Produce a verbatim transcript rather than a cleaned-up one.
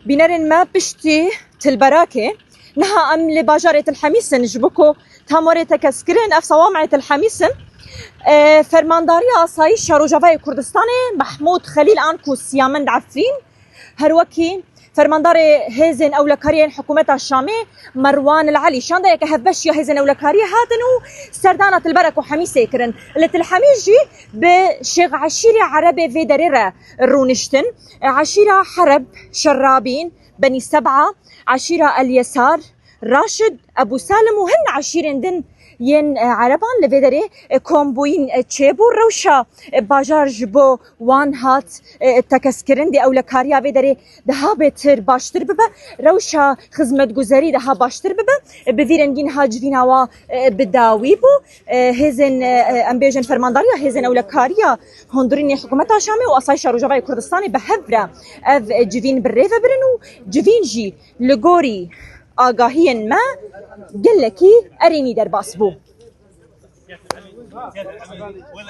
Bînerên me piştî Tilberakê, niha em li bajarê Tilhemîs in, ji bo ku tam werê tekez kirin, ev sawamê Tilhemîs in. E, Fermandariya Asayîşa Rojavayê Kurdistanê Mehmûd Xelîl an ku Siyamend Efrîn, her wekî Fermandarê Hêzên Ewlekariyên Hikûmeta Şamê Merwan El Elî, şandeyeke hevbeş ya Hêzên Ewlekariyê hatin û serdana Tilberek û Hemîsê kirin. Li Tilhemîs jî bi şêx eşîrê Erebê vê derê re rûniştin. Eşîra Hereb, Şerrabîn, Benî Seb'a, eşîra El Yesar, Raşid, Ebû Salim û hin eşîrên din yên, e, Ereban li vê derê, e, kombûyîn, e, çêbû. Rewşa, e, bajar ji bo wan hat, e, tekezkirin, dê ewlekariya vê derê daha bêtir baştir bibe, rewşa xizmetguzerî daha baştir bibe. E, bi vî rengî niha civîna wa, e, bi dawî bû. E, hêzên, e, e, em bêjin fermandariya hêzên ewlekariya hundirînê hikûmeta Şamê û Asayîşa Rojavayê Kurdistanê bi hev re ev, e, civîn bi rê ve birin û civîn jî li gorî agahiyên me gelekî erênî derbas bû.